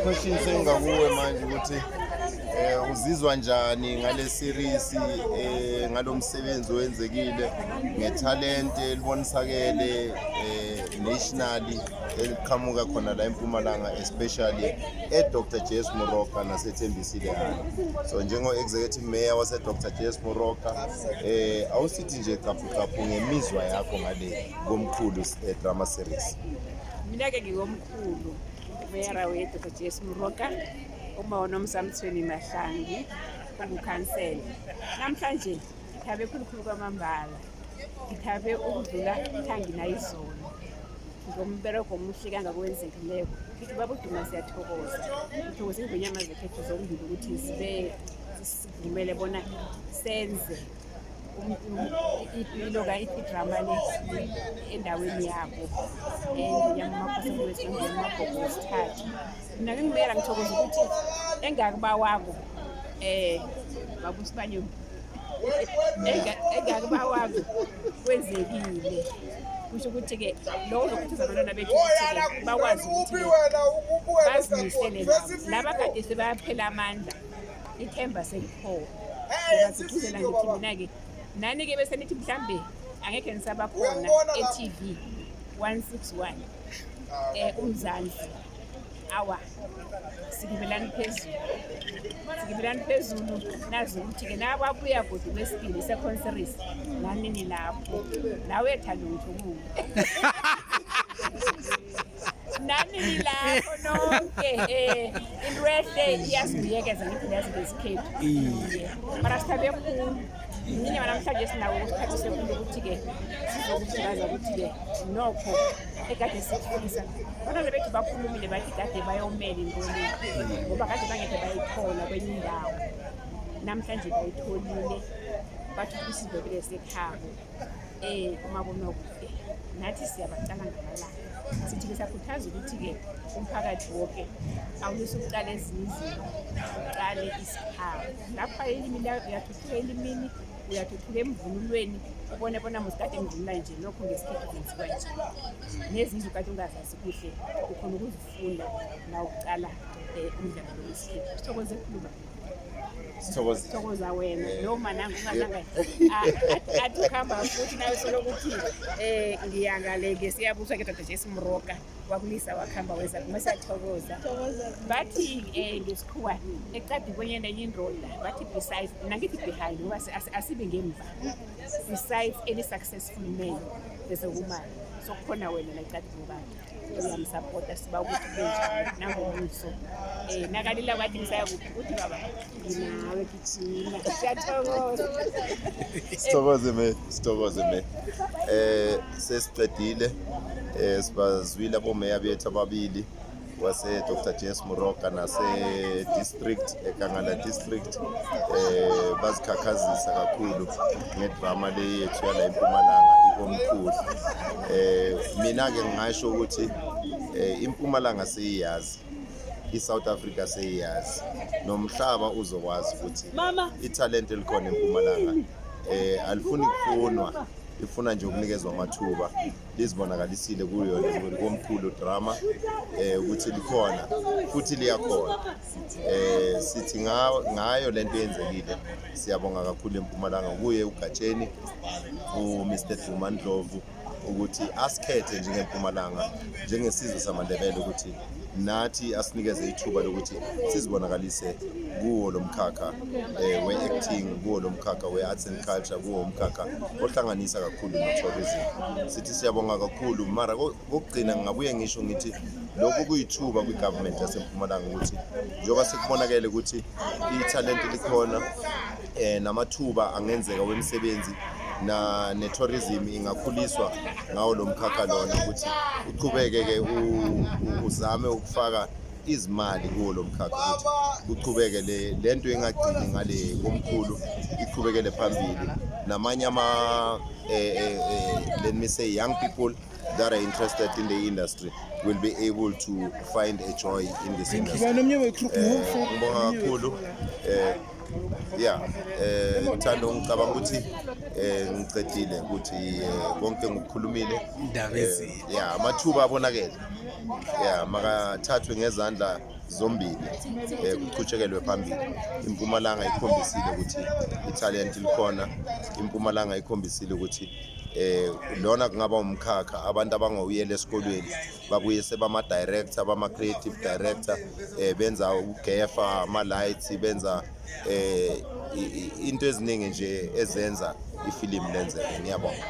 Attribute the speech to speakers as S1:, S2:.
S1: Question sengakuwe manje ukuthi uzizwa njani ngale series, ngalomsebenzi owenzekile, ngethalente elibonisakele nationally eliqhamuka khona la eMpumalanga, especially e-Dr JS Moroka naseThembisile Hall. So njengo-executive mayor wase-Dr JS Moroka, awusithi nje qaphu qaphu ngemizwa yakho ngale Komkhulu drama series.
S2: Mina-ke ngikomkhulu umeyara we-Dr JS Moroka, uma uNomsamthweni Mahlangi, ungukhansela. Namhlanje ngithabe khulukhulu kwamambala, ngithabe ukudlula thangi nayizolo ngomberego omuhle kangakwenzekileko. Ngithi baba uDuma, siyathokoza, ngithokoza ingwenyama zekhethu zombili ukuthi zibe sivumele bona senze iloka idrama le endaweni yabo, engonyama amakhosi wethu, wesithathu. Mina ngingimeyara ngithokoza ukuthi engakubawako, baba uSibanye, engakubawako kwenzekile. Kusho ukuthi-ke lokho zokukhuthaza abantwana bethu ukuthi-ke bakwazi ukuthi bazimisele nabo laba kade sebayaphela amandla, ithemba selikhona. Ngibagqugquzela ngithi mina-ke nani-ke bese nithi mhlambe angekhe nisabakhona e-TV 161 uMzansi. Awa, sikibelani phezulu, sikibelani phezulu. Nazi ukuthi-ke nababuya godu kwesibili, second series, nanini lapho nawe thanda ngitho nani lapho nonke. Into ehle iyazibuyekeza, ngithi yazi ngesikhethu. Iye, mara sithabe khulu mina namhlanje, sinawo ukusithabise khulu ukuthi-ke sizokufungaza ukuthi-ke nokho ekade sikufundisa abantwana bethu bakhulumile, bathi kade bayomela into le ngoba kade bangekhe bayithola kwenye indawo. Namhlanje bayitholile, bathi isiNdebele sekhabo kumabonakude. Nathi siyabacala ngamalanga, sithi-ke siyakhuthaza ukuthi-ke umphakathi woke awulise ukucala ezinye izinto, uqale isikhabo lapha. Ilimi uyathuthuka elimini, uyathuthuka emvunulweni, ubone bona musikade ngivunula nje, nokho ngesikhethu kwenziwa nje. Nezinye izinto kade ungazazi kuhle ukhona ukuzifunda na ukucala umdlalo lo wesikhethu. Sithokoze khulu, baba.
S1: Sithokozile.
S2: Thokoza wena noma nangu ungazange athi ukuhamba futhi nawe solokuthi ngiyangale ngeSiyabuswa ke Dr JS Moroka, wakulisa wakuhamba weza kuma. Siyathokoza. Bathi ngesikhuwa eqadi kwenye nenye indoda, bathi besides, mina ngithi behind ngoba asibe ngemva, besides any successful man there's a woman. So kukhona wena la eqadi kobaba, uyamsapota. Siba ukuthi kube njalo nangomuso. Nakalila kwathi ngisaya kuphi, uthi baba nginawe, gijima. Siyathokoza.
S1: Sithokoze me, sithokoze me. Sesiqedile, sibazwile abomeya bethu ababili wase Dr JS Moroka nase district, eKangala district. Bazikhakhazisa kakhulu ngedrama le yethu yala eMpumalanga, iKomkhulu. Mina ke ngingasho ukuthi iMpumalanga seyiyazi, iSouth Africa seyiyazi, nomhlaba uzokwazi ukuthi ithalente elikhona eMpumalanga alifuni kufunwa, ifuna nje ukunikezwa amathuba. Lizibonakalisile kuyo le Komkhulu drama ukuthi likhona futhi liyakhona. Sithi ngayo lento eyenzekile, siyabonga kakhulu eMpumalanga kuye uGatsheni, uMr Duma Ndlovu, ukuthi asikhethe njengeMpumalanga, njengesizwe samaNdebele, ukuthi nathi asinikeze ithuba lokuthi sizibonakalise kuwo lo mkhakha we-acting, kuwo lo mkhakha we-arts and culture, kuwo umkhakha ohlanganisa kakhulu no-tourism. Sithi siyabonga kakhulu. Mara kokugcina ngingabuye ngisho ngithi lokhu kuyithuba kwi-government yaseMpumalanga ukuthi njengoba sekubonakele ukuthi ithalente likhona, namathuba angenzeka wemisebenzi na ne-tourism ingakhuliswa ngawo lo mkhakha lona, ukuthi uchubeke ke uzame ukufaka izimali kuwo lo mkhakha, ukuthi kuchubeke le lento ingagcini ngale Komkhulu, iqhubekele phambili namanye ama let me say young people that are interested in the industry will be able to find a joy in this industry.
S3: Ngibona omnye wethu.
S1: Ngibonga kakhulu. Yeah, Thando, ngicabanga ukuthi ngicedile ukuthi konke ngikukhulumile.
S3: Indaba ezile.
S1: Yeah, amathuba abonakele. Yeah, makathathwe ngezandla zombili, kuqhutshekelwe phambili. Impumalanga ikhombisile ukuthi italent likhona. Impumalanga ikhombisile ukuthi lona kungaba umkhakha abantu abangawuyela esikolweni babuye sebama director, bama creative director, benza ugefa ama lights, benza into eziningi nje ezenza ifilimu lenzeke. Ngiyabonga.